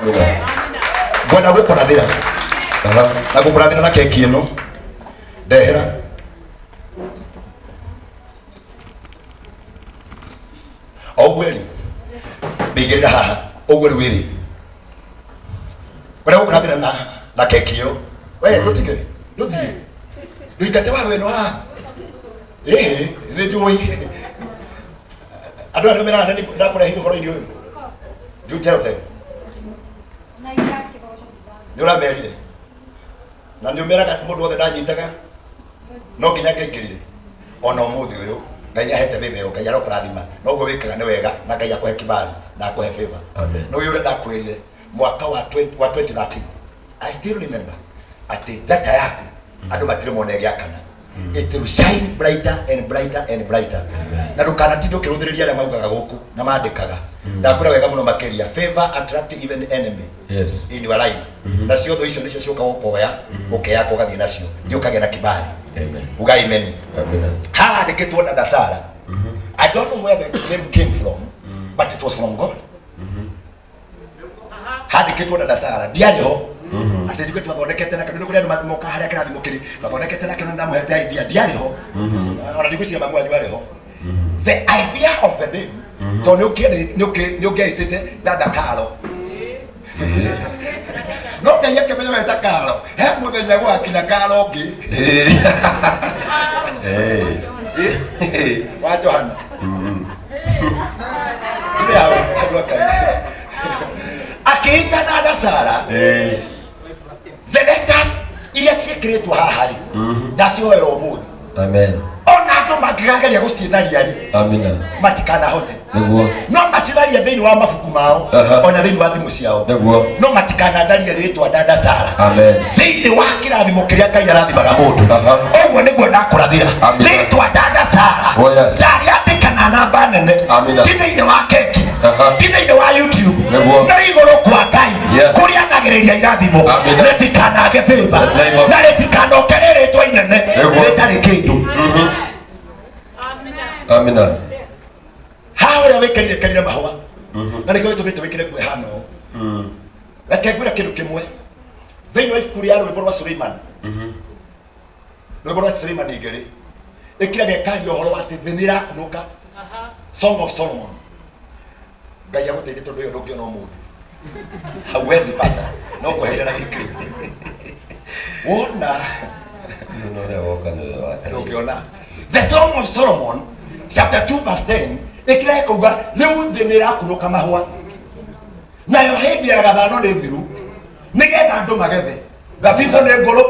Ngwenda gũkũrathĩra na gũkũrathĩra na keki ĩno ndehera. O ũguo ĩrĩ, mĩigĩrĩra haha ũguo rĩu ĩrĩ. Ngwenda gũkũrathĩra na keki ĩyo. We ndũtige, ndũthiĩ, ndũingate waru ĩno haha. Ĩhĩ, nĩ njũĩ andũ aya nĩ meraga nĩ ndakũrehire ũhoro-inĩ ũyũ. Do you tell them? Nĩ ũramerire na nĩ ũmeraga mũndũ wothe ndanyitaga no nginya ngaingĩrire ona ũmũthĩ ũyũ. Ngai nĩ ahete favor ĩyo, Ngai arokũrathima noguo wĩkaga nĩ wega, na Ngai akũhe kibali na akũhe favor. Amen. Nĩ ũĩ ũrĩa ndakwĩrire mwaka wa 20 wa 2013? I still remember atĩ njata yaku andũ matirĩ mona ĩgĩakana. It will shine brighter and brighter and brighter. Na ndũkanatinde ũkĩrũthĩrĩria arĩa maugaga gũkũ na mandĩkaga. Ndakwĩra wega mũno makĩria, favor attract even enemy in your life. Nacio thũ icio nĩcio ciũka gũkoya, ũkeyaka ũgathiĩ nacio, nĩ ũkagĩa na kibali. Amen. Uga amen. Amen. Haha handĩkĩtwo Dada Sara. I don't know where the name came from, but it was from God. Handĩkĩtwo Dada Sara, ndiarĩ ho atĩ njuge twathondekete na kĩndũ kũrĩa andũ moka harĩa kĩrathimo kĩrĩ, twathondekete na kĩndũ, ndamũhete idea, ndiarĩ ho. Ona ndigwĩciria mamu wanyu arĩ ho. The idea of the name, tondũ nĩ ũngĩaĩtĩte Dada Karo, no Ngai akĩmenya weta Karo he mũthenya gũgakinya Karo ũngĩ wa Johana. Ndire hau andũ a Ngai akĩĩta Dada Sara. The letters iria ciĩkĩrĩtwo haha rĩ, ndacihoera ũmũthĩ. Amen. Ona andũ mangĩgageria gũciĩtharia rĩ, Amina. matikanahote. Nĩguo. No macitharie thĩinĩ wa mabuku mao, ona thĩinĩ wa thimũ ciao, Nĩguo. no matikanatharie rĩtwa Dada Sara Amen. thĩinĩ wa kĩrathimo kĩrĩa Ngai arathimaga mũndũ. Ũguo nĩguo ndakũrathĩra. Amina. Rĩtwa Dada Sara Oh, yes. ndarĩandĩka na namba nene, Amina. ti thĩinĩ wa keki, ti thĩinĩ wa YouTube, Nĩguo. no igũrũ kwa Ngai kũrĩa anagĩrĩria irathimo. Amina. Rĩtikanage favor In the name of- na rĩtikanoke rĩ rĩtwa inene Nĩguo. rĩtarĩ kĩndũ. Amina. Haha ũrĩa wĩkĩrire kĩrire mahũa na nĩkĩo gĩtũmĩte wĩkĩre nguo ĩhana ũũ. Reke ngwĩre kĩndũ kĩmwe thĩinĩ wa ibuku rĩa Rwĩmbo rwa Suleiman, Rwĩmbo rwa Suleiman 2, ĩkiraga ĩkaria ũhoro wa atĩ thĩ nĩ ĩrakunũka. Song of Solomon. Ngai agũteithie tondũ ĩyo ndũngĩona ũmũthĩ, hauwezi pata, no kũheire na gĩkĩrĩ wona. Nĩ ũrĩa woka nĩwe wa Ndũngĩona. The Song of Solomon chapter 2 verse 10 ĩkĩrahe kuga rĩu thĩ nĩ ĩrakunũka mahũa, nayo hĩndĩ ya gathano nĩ thiru, nĩgetha andũ magethe thabibũ nĩ ngũrũ.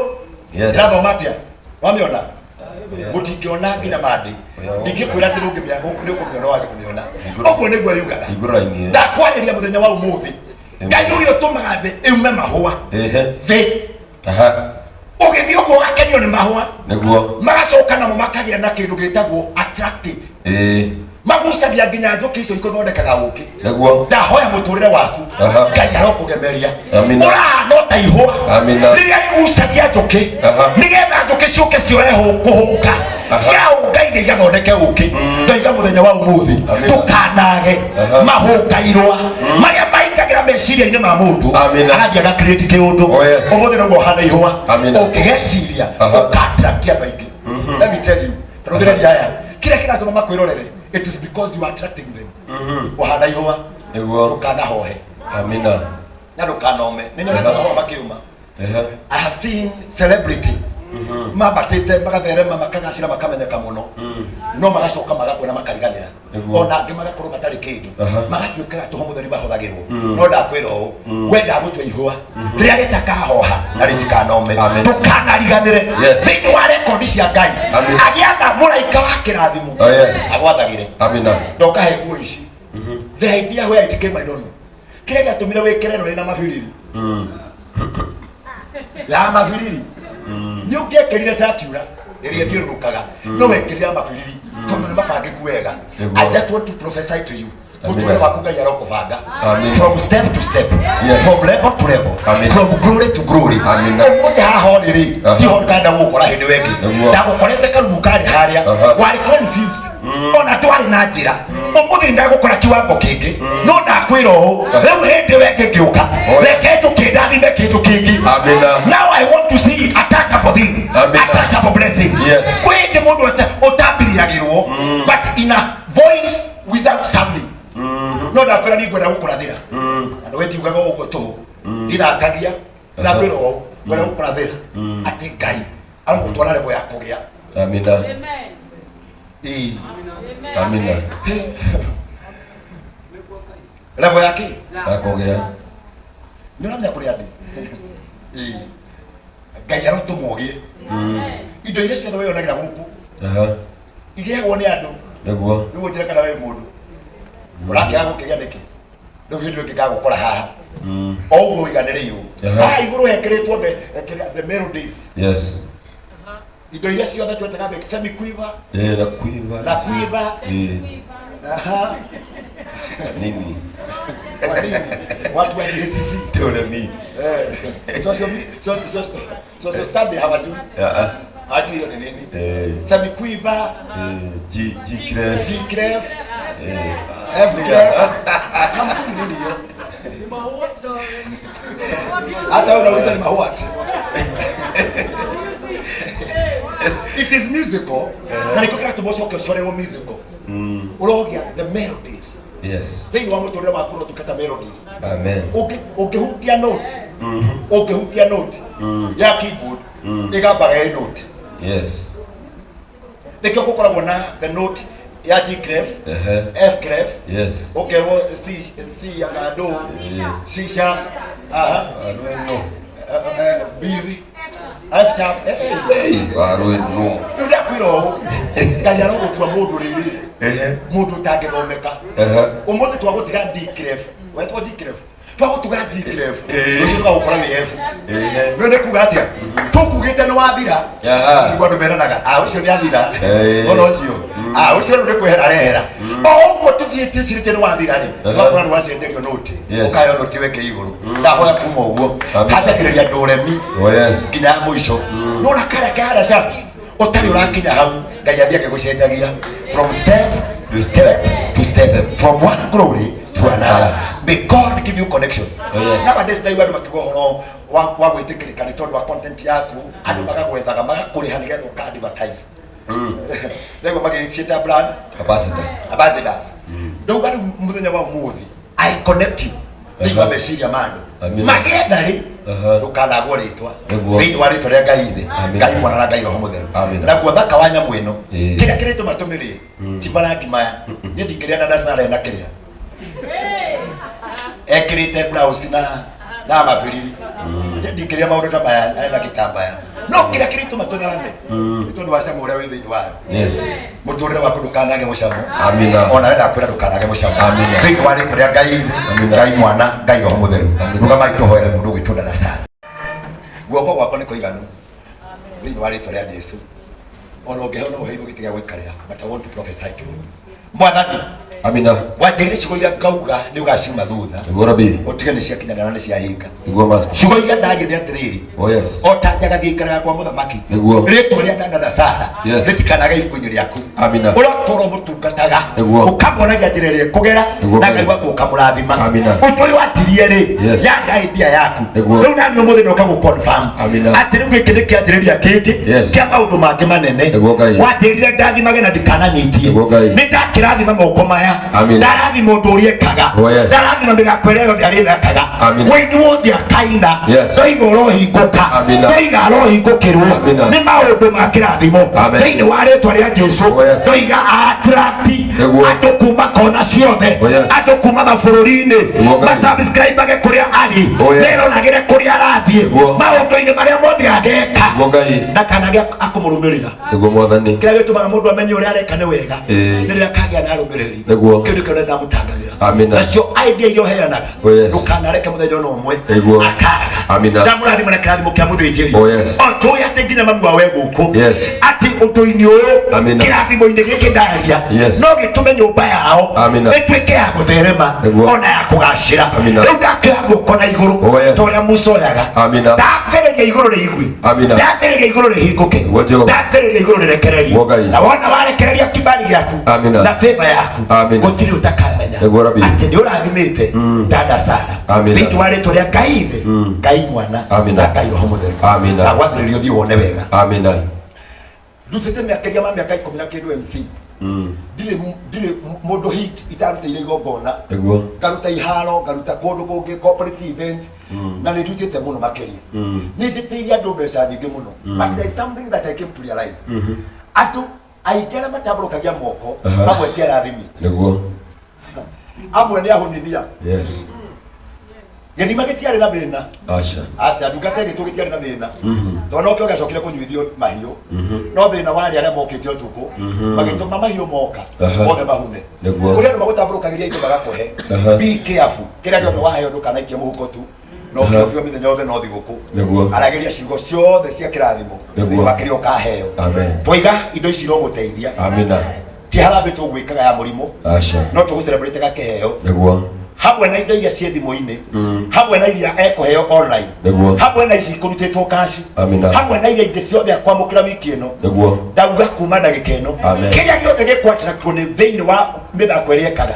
Ĩrathoma atĩa? Wamĩona? Mũtingĩona nginya mandĩ, ndingĩkwĩra atĩ nĩ ũkũmĩona wage kũmĩona. Ũguo nĩguo yugaga. Hingũra-inĩ. Ndakwarĩria mũthenya wa ũmũthĩ, Ngai ũrĩa ũtũmaga thĩ ĩume mahũa, thĩ ũgĩthiĩ ũguo ũgakenio nĩ mahũa, magacoka namo makagĩa na kĩndũ gĩtagwo attractive, magucagia nginya njũkĩ icio ikũthondekaga ũkĩ. Ndahoya mũtũrĩre waku, Ngai arokũgemeria. Amina. Ũrahana ta ihũa Amina. rĩrĩa rĩgucagia njũkĩ, nĩgetha njũkĩ ciũke cioe kũhũnga, ciahũnga iria igathondeke ũkĩ. Ndaiga mũthenya wa ũmũthĩ, Amina. ndũkanage mahũngairwa marĩa maingagĩra meciria-inĩ ma mũndũ, Amina. agathiĩ agacreate kĩũndũ. Oh, yes. Ũmũthĩ noguo ũhana ihũa. Amina. Ũngĩgeciria, ũka-attract andũ aingĩ. Let me tell you, rũthĩrĩria aya kĩrĩa kĩratũma makwĩrorere, it is because you are attracting them. Ũhana ihũa. Ndũkanahohe Amina. na ndũkanome. Nĩ nyonete mahũa makĩũma. I have seen celebrity mambatĩte, magatherema, makagacĩra, makamenyeka mũno, no magacoka magakua na makariganĩra. Ona angĩ magakorwo matarĩ kĩndũ, magatuĩka tũhũ mũtheri mahũthagĩrwo. No ndakwĩra ũũ, we ndagũtua ihũa rĩrĩa rĩtakahoha na rĩtikanome. Amen. Ndũkanariganĩre thĩinĩ wa rekondi cia Ngai. Amen. Agĩatha mũraika wa kĩrathimo Oh, yes. agwathagĩre. Amina. Ndokahe nguo ici, the idea where it came, I don't know kĩrĩa gĩatũmire wĩkĩre ĩno ĩna mabiriri ya mabiriri. Nĩ ũngĩekĩrire circular ĩrĩa ĩthiũrũrũkaga, no wekĩrire mabiriri tondũ nĩ mabangĩku wega. I just want to prophesy to you, mũtũrĩre waku Ngai arokũbanga Amen. from step to step, from level to level, Amen. from glory to glory. Amen. Ũmũthĩ haha ũrĩ rĩ, tiho nganda gũgũkora hĩndĩ ĩyo ĩngĩ. Ndagũkorete karumu karĩ harĩa, warĩ confused, ona ndwarĩ na njĩra. Ũmũthĩ ndagũkora kiwango kĩngĩ, no ndakwĩra ũũ, rĩu hĩndĩ ĩyo ĩngĩ ngĩũka. Njugaga ũguo tũhũ, ndithakagia, ndakwĩra ũũ, ngwenda gũkũrathĩra atĩ Ngai arogũtwara level ya kũgĩa. Amina. Ĩĩ. Amina. Level ya kĩ? Ya kũgĩa. Nĩ ũramenya kũrĩa ndĩ? Ĩĩ. Ngai arotũma ũgĩe indo iria ciothe wĩyonagĩra gũkũ igĩagwo nĩ andũ. Nĩguo. Nĩguo njĩra kana wĩ mũndũ ũrakĩaga gũkĩgĩa nĩkĩ? Rĩu hĩndĩ ĩyo ngagũkora haha o ũguo ũiganĩrĩirwo. Haha igũrũ hekĩrĩtwo the melodies. Indo iria ciothe twetaga the semi quiver. Eh, na quiver. Na quiver. Aha. Nini? Kwa nini watu wa GCC Tell me. Eh, social study hawajui. Hawajui hiyo ni nini. Semi quiver. G G clef. G clef. F clef. Kampuni nini hiyo? Hata wewe unauliza ni mahuat. It is musical. Na nĩkĩo kĩratũma ũcoke ũcorewo musical. Ũrogĩa the melodies. Thĩinĩ wa mũtũrĩre waku ũrotungata melodies. Amen. Ũngĩhutia note. Ũngĩhutia note ya keyboard ĩgambaga ĩ note. Nĩkĩo gũkoragwo na the note ya G clef, F clef, ũkerwo C, C ya gado, C sharp, aha, Arweno. B, F sharp, Hey, arweno. Rĩu ndakwĩra ũũ, Ngai arogũtua mũndũ rĩrĩ, mũndũ ũtangĩthomeka. Ũmũthĩ twagũtiga D clef, wetwo D clef, twagũtuga G clef, rũciũ tũgagũkora wĩ F. Rĩu nĩ kuga atĩa? Tũkugĩte nĩ wathira. Nĩguo andũ meranaga, ah, ũcio nĩ athira. Ona ũcio. Ah, ũcio rĩu nĩ kwehera arehera. O ũguo tũthiĩte ĩcirĩte nĩ wathira rĩ, ũgakora nĩ wacenjerio noti. Ũkaheo noti weke igũrũ. Ndahoya kuma ũguo. Hanjagĩrĩria ndũremi. Oh yes. Nginya ya mũico. Nona karĩa ke harĩa cabu ũtarĩ ũrakinya hau, Ngai athiĩ agĩgũcenjagia from step to step to step, from one glory to another. May God give you connection. Oh, yes. Nowadays ndaigua andũ makiuga ũhoro wa gwĩtĩkĩrĩka nĩ tondũ wa content yaku, andũ magagwethaga magakũrĩha nĩgetha ũka advertise. Ndaigua magĩciĩta brand Ambassador. Ambassadors. Ndauga rĩu mũthenya wa ũmũthĩ I connect you thĩinĩ wa meciria ma andũ. Amina. Magĩetha rĩ, ndũkanagwo rĩtwa Nĩguo. thĩinĩ wa rĩtwa rĩa Ngai ithe, Amina. Ngai mwana na Ngai Roho Mũtheru. Amina. Naguo thaka wa nyamũ ĩno, kĩrĩa kĩrĩtũma tũmĩrĩe ti marangi maya. Niĩ ndingĩrĩa na ndacare na kĩrĩa ekĩrĩte blouse na mabiriri. Niĩ ndingĩrĩa maũndũ ta maya ena gĩtambaya, no kĩrĩa kĩrĩtũma tũtharame nĩ tondũ wa cama ũrĩa wĩ thĩinĩ wayo. Mũtũrĩre waku ndũkanage mũcamo. Amina. Ona we ndakwĩra ndũkanage mũcamo. Amina. Thĩinĩ wa rĩtwa rĩa Ngai ithe, Amina. Ngai mwana, Ngai Roho Mũtheru. Amina. Rũgamai tũhoere mũndũ ũgwĩtwo Darasari. Guoko gwakwa nĩ kũiganu thĩinĩ wa rĩtwa rĩa Jesu. Ona ũngĩheo no ũheirwo gĩtĩ gĩa gũikarĩra, but I want to prophesy to you. Mwathani, Amina. wanjĩrire ciugo iria ngauga nĩ ũgaciuma thutha. Nĩguo rabi. Ũtige nĩ ciakinyanĩra na nĩ ciahinga. Nĩguo master. Ciugo iria ndaria nĩ atĩrĩrĩ, Oh yes. o ta njagathi ikaraga kwa mũthamaki, Nĩguo. rĩtwa rĩa Dada Sara rĩtikanaga ibuku-inĩ rĩaku. Amina. Ũrotũra ũmũtungataga, Nĩguo. ũkamuonagia njĩra ĩrĩa ĩkũgera, Nĩguo. na Ngai waku ũkamũrathima. Amina. Ũndũ ũyũ wanjirie rĩ, yarĩ idea yaku. Nĩguo. Rĩu nani ũmũthĩ ndoka gũ confirm Amina. atĩ rĩu gĩkĩ nĩ kĩanjĩrĩria kĩngĩ kĩa maũndũ mangĩ manene. Nĩguo Ngai. Wanjĩrire ndathimage na ndikananyitie. Nĩguo Ngai. Nĩ ndakĩrathima moko maya. Amina. Ndarathima ũndũ ũrĩa ekaga. Oh, yes. Ndarathima mĩthako ĩrĩa yothe arĩthakaga. Amina. Wĩini wothe akaina. Ndoiga ũrohingũka. Amina. Ndoiga arohingũkĩrwo Amina. nĩ maũndũ ma kĩrathimo Amen. thĩinĩ wa rĩtwa rĩa Jesu. Oh, yes. Ndoiga attract Nĩguo. andũ kuma kona ciothe, Oh, yes. andũ kuma mabũrũri-inĩ, Nĩguo Ngai. masubscribe kũrĩa arĩ, Oh, yes. meronagĩre kũrĩa arathiĩ, Nĩguo. maũndũ-inĩ marĩa mothe angeka, Nĩguo Ngai. ndakanage akũmũrũmĩrĩra. Nĩguo mwathani. Kĩrĩa gĩtũmaga mũndũ amenye ũrĩa areka nĩ wega rĩrĩa akagĩa na arũmĩrĩri. Nĩguo. Kĩu nĩkĩo ndamũtangathĩra. Amina. Nacio idea iria ũheanaga, Oh, yes. ndũkanareke mũthenya ona ũmwe Nĩguo. akaga. Amina. Ndamũrathima na kĩrathimo kĩa mũthĩnjĩri. Oh, yes. O tũĩ atĩ nginya mamu wao e gũkũ, atĩ ũndũ-inĩ ũyũ, Amina. kĩrathimo-inĩ gĩkĩ ndaria, no gĩtũme nyũmba yao Amina. ĩtuĩke ya gũtherema Nĩguo. ona ya kũgacĩra. Amina. Rĩu ndakĩra guoko na igũrũ Oh, yes. ta ũrĩa Musa oyaga. Amina. Ndathĩrĩria igũrũ rĩigue. Amina. Ndathĩrĩria igũrũ rĩhingũke. Nĩguo Jehova. Ndathĩrĩria igũrũ rĩrekererie. Nĩguo Ngai. Na wona warekereria kibali gĩaku Amina. na favor yaku, Amina. gũtirĩ ũtakamenya Nĩguo Rabi. atĩ nĩ ũrathimĩte Dada Sara Amina. thĩinĩ wa rĩtwa rĩa Ngai ithe, Ngai mwana Amina. na Ngai Roho Mũtheru. Amina. Ndagwathĩrĩria ũthiĩ wone wega. Amina. Ndutĩte mĩakĩria ma mĩaka 10 na kĩndũ MC. Ndirĩ ndirĩ mũndũ hit itarutĩire igongona. Nĩguo. Ngaruta iharo, ngaruta kũndũ kũngĩ, corporate events, na nĩ ndutĩte mũno makĩria. Nĩ njĩtĩirie andũ mbeca nyingĩ mũno, but there is something that I came to realize: andũ aingĩ arĩa matambũrũkagia moko, amwe ti arathimi. Nĩguo. Amwe nĩ ahunithia. Gĩthima gĩtiarĩ na thĩna. Aca. Aca, ndungata ĩgĩtwo gĩtiarĩ na thĩna, tondũ nokĩo gĩacokire kũnyuithio mahiũ. No thĩna warĩ arĩa mokĩte ũtukũ, magĩtũma mahiũ moka othe mahune. Kũrĩ andũ magũtambũrũkagĩria indo magakũhe. Be careful. Kĩrĩa gĩothe waheo ndũkanaikie mũhuko tu, no kĩo mĩthenya yothe no thigũkũ. Aragĩria ciugo ciothe cia kĩrathimo thĩinĩ wa kĩrĩa ũkaheo. Amen. Twaiga indo ici iromũteithia. Amina. Ti harambĩ tũgwĩkaga ya mũrimũ, Aca. no tũgũcelebrate kĩheo hamwe na indo iria ciĩ thimũ-inĩ, hamwe na iria ekũheo online, hamwe na ici ikũrutĩtwo kaci, Amina. hamwe na iria ingĩ ciothe akwamũkĩra wiki ĩno. Ndauga kuma ndagĩka ĩno, kĩrĩa gĩothe gĩkũ-attractwo nĩ thĩinĩ wa mĩthako ĩrĩa ĩkaga,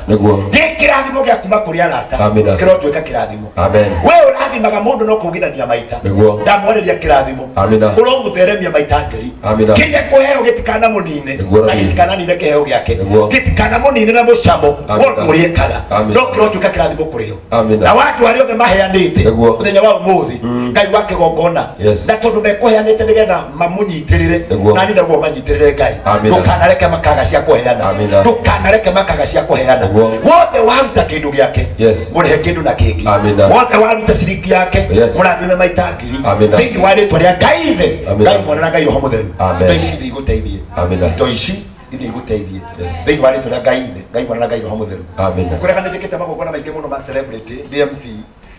gĩ kĩrathimo gĩa kuma kũrĩ arata, Amina. kĩrotuĩka kĩrathimo. Amen. We ũrathimaga mũndũ no kũgithania maita. Ndamwarĩria kĩrathimo. Amina. Ũromũtheremia maita ngiri. Amina. Kĩrĩa kũheo gĩtikanamũnine, na Rabi. gĩtikananine kĩheo gĩake, gĩtikanamũnine na mũcamo Amina. wa ũndũ ũrĩa ekaga, Amina. no kĩrotuĩka kĩrathimo kũrĩ o Amina. na wandũ arĩa othe maheanĩte mũthenya wa ũmũthĩ, Ngai wa kĩgongona, na tondũ mekũheanĩte nĩgetha mamũnyitĩrĩre, nani ndaguo manyitĩrĩre Ngai. Amina. Ndũkanareke makaga cia kũheana. Amina. Ndũkanareke makaga cia kũheana. Wothe waruta kĩndũ gĩake, mũrĩhe kĩndũ na kĩngĩ. Amina. Wothe waruta ciringi yake, mũrathime maita ngiri, Amina. thĩinĩ wa rĩtwa rĩa Ngai Ithe, Amina. Ngai Mwana na Ngai Roho Mũtheru. Amen. Indo ici ithiĩ igũteithie. Amina. Indo ici ithiĩ igũteithie thĩinĩ wa rĩtwa rĩa Ngai Ithe, Ngai Mwana na Ngai Roho Mũtheru. Amina. Kũrega nĩ njĩkĩte magongona maingĩ mũno ma celebrity DMC,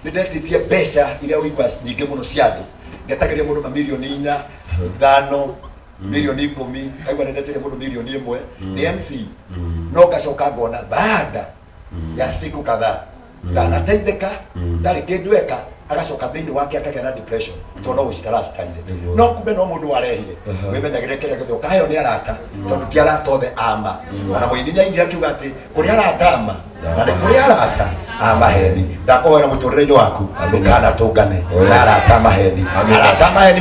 nĩ ndetĩtie mbeca iria ũigua nyingĩ mũno cia andũ, ngetagĩria mũndũ mamirioni 4, 5, mirioni 10, ngaigua nĩ ndetĩria mũndũ mirioni 1 DMC, no ngacoka ngona baada ya siku kadhaa ndanateithĩka, ndarĩ kĩndũ eka, agacoka thĩinĩ wake akagĩa na depression tondũ no gũcitara acitarire. No kumbe no mũndũ warehire. Wĩmenyagĩrĩre kĩrĩa gĩothe ũkaheo nĩ arata, tondũ ti arata othe ama. Ona mũini nĩainire akiuga atĩ kũrĩ arata ama na nĩ kũrĩ arata a maheni. Ndakũhoera mũtũrĩre-inĩ waku, Amina. ndũkanatũngane Oh, yes. na arata a maheni. Amina. Arata a maheni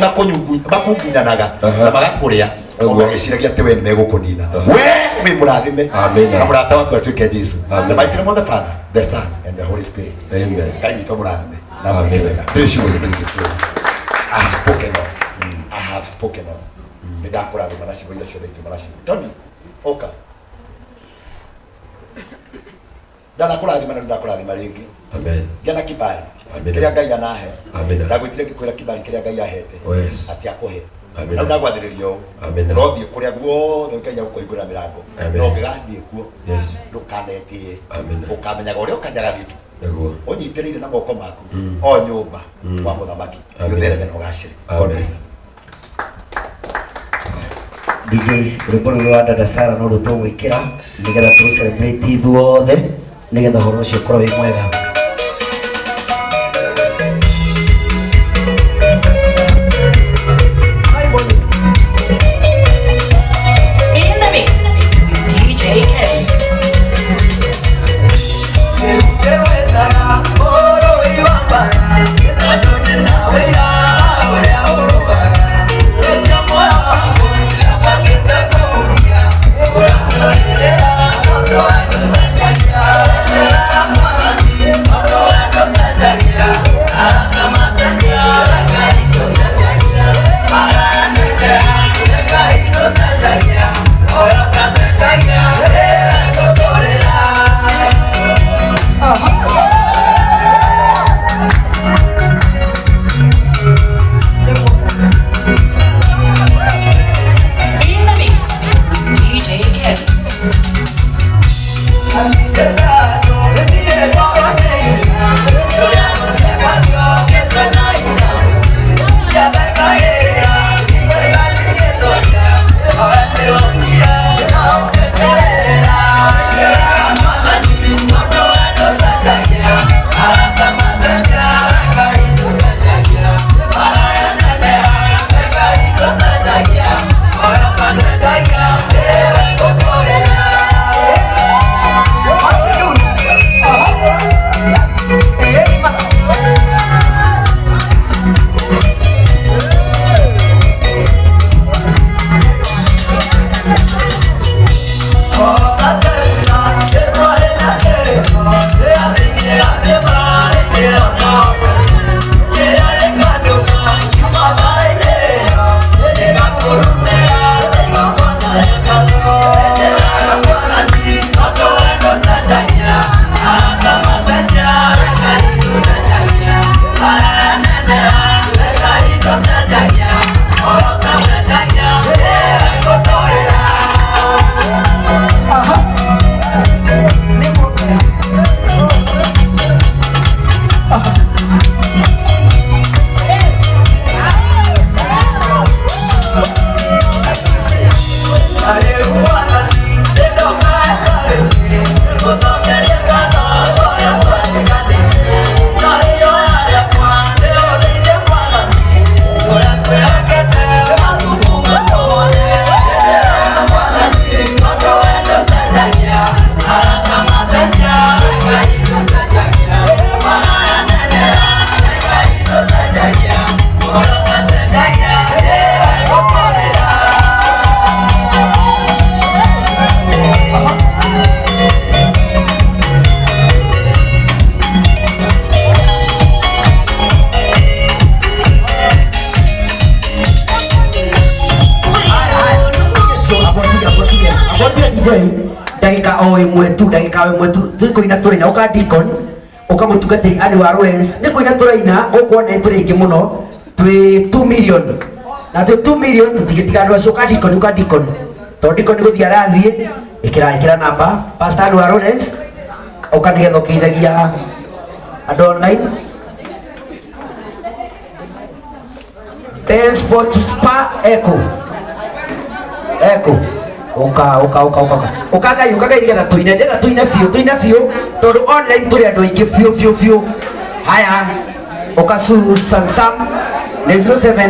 makungunyanaga na magakũrĩa, magĩciragia atĩ we nĩ megũkũnina. We wĩ mũrathime, Amina. na mũrata waku atuĩke Jesu. Amen. The mighty name of the Father, the Son and the Holy Spirit. Amen. Ngai witũ mũrathime na Amen. mwĩke wega. Ndĩrĩ ciugo ingĩ ingĩkwĩra. I have spoken of. I have spoken of. Nĩ ndakũrathima na ciugo iria ciothe ingiuma nacio. Tony, ũka. Ndanakũrathima na ndakũrathima rĩngĩ. Amen. Gĩa na kibali Amen. kĩrĩa Ngai anahe. Amen. Ndagwĩtire ngĩkwĩra kibali kĩrĩa Ngai ahete Oh, yes. atĩ akũhe. Amen. Rĩu ndagwathĩrĩria ũũ, Amen. ũrothiĩ kũrĩa guothe Ngai agũkũhingũrĩra mĩrango, Amen. no ũngĩgathiĩ kuo, ndũkanetĩe. Amen. Ũkamenyaga ũrĩa ũkanyaga thitu, Nĩguo. ũnyitĩrĩire na moko maku o nyũmba kwa mũthamaki. Amen. Ũthereme na ũgacĩre. God Amen. bless. DJ, rwĩmbo rũrũ rwa dada Sara no rũ tũgwĩkĩra nĩgetha tũ celebrate ithuothe, nĩgetha ũhoro ũcio ũkorwo wĩ mwega. In the mix with DJ Kevin. Yeah. DJ ndagĩka o ĩmwe tu, ndagĩka o ĩmwe tu tũrĩ kũina tũraina. Ũka deacon, ũka mũtungatĩri Anĩ wa Lawrence, nĩ kũina tũraina gũkũ online. Tũrĩ aingĩ mũno, twĩ 2 million na twĩ 2 million, tũtingĩtiga andũ acio. Ũka deacon, ũka deacon, tondũ deacon nĩ gũthiĩ arathiĩ. Ĩkĩra, ĩkĩra namba. Pastor Anĩ wa Lawrence, ũka nĩgetha ũkĩithagia andũ online. Ben Sport Spa Echo Echo, uka uka uka uka uka uka ngai, uka ngai, nigetha tuine. Ndĩrenda tuine biũ, tuine biũ, tondũ online tũrĩ andũ aingĩ biũ biũ biũ. Haya, uka Susan Sam nĩ 07.